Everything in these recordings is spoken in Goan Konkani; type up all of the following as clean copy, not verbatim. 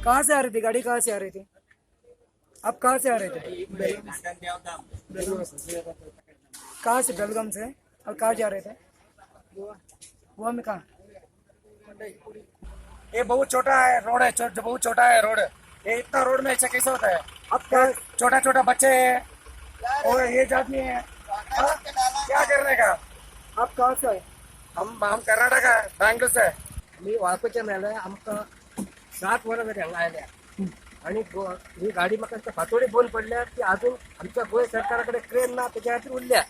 कहाँ से आ रही थी गाड़ी? कहाँ से आ रही थी? आप कहाँ से आ रहे थे? कहाँ से? बेलगाम से. और कहाँ जा रहे थे? गोवा में कहाँ? ये बहुत छोटा है रोड है, बहुत छोटा है रोड. ये इतना रोड में ऐसा कैसे होता है? आप क्या छोटा छोटा बच्चे है और ये आदमी है. हाँ? क्या करने का? आप कहाँ से आए? हम कर्नाटक है, बैंगलोर से. आमी वाळपयच्यान आयले. आमकां 7 वरां जाली हांगा आयल्या आनी ही गाडी म्हाका दिसता फांतोडी बंद पडल्या. ती अजून आमच्या गोंय सरकारा कडेन क्रेन ना, तेच्या खातीर उरल्या.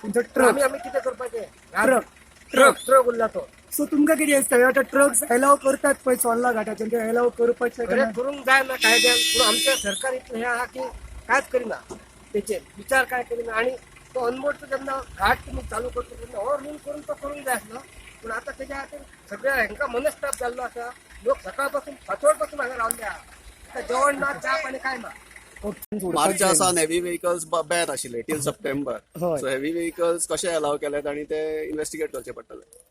तुमचो आमी ट्रक? आमी कितें करपाचें? ट्रक. ट्रक, ट्रक उरला तो. सो तुमकां कितें दिसता, हे आतां ट्रक्स एलाव करतात पळय चोर्ला घाटाचेर, ते एलाव करपाचे? खरें करूंक जाय ना कायद्यान, पूण आमचें सरकार इतलें हें आहा की कांयच करिना, तेचेर विचार काय करिना. आनी तो अनमोडचो जेन्ना घाट तुमी चालू करता तेन्ना हो रूल करून तो करूंक जाय आसलो, पूण आतां तेज्या खातीर सगळ्या हांकां मनस्ताप जाल्लो आसा. लोक सकाळ पासून, फांतोड पासून हांगा रावल्ले आहा. आतां जेवण ना, च्या पाणी काय ना. मार्चा सावन हेवी व्हेकल्स बॅन आशिल्ले टील सप्टेंबर. हय. सो हेवी व्हेकल्स कशे अलाव केल्यात आणि ते इन्व्हेस्टिगेट करचे पडटले.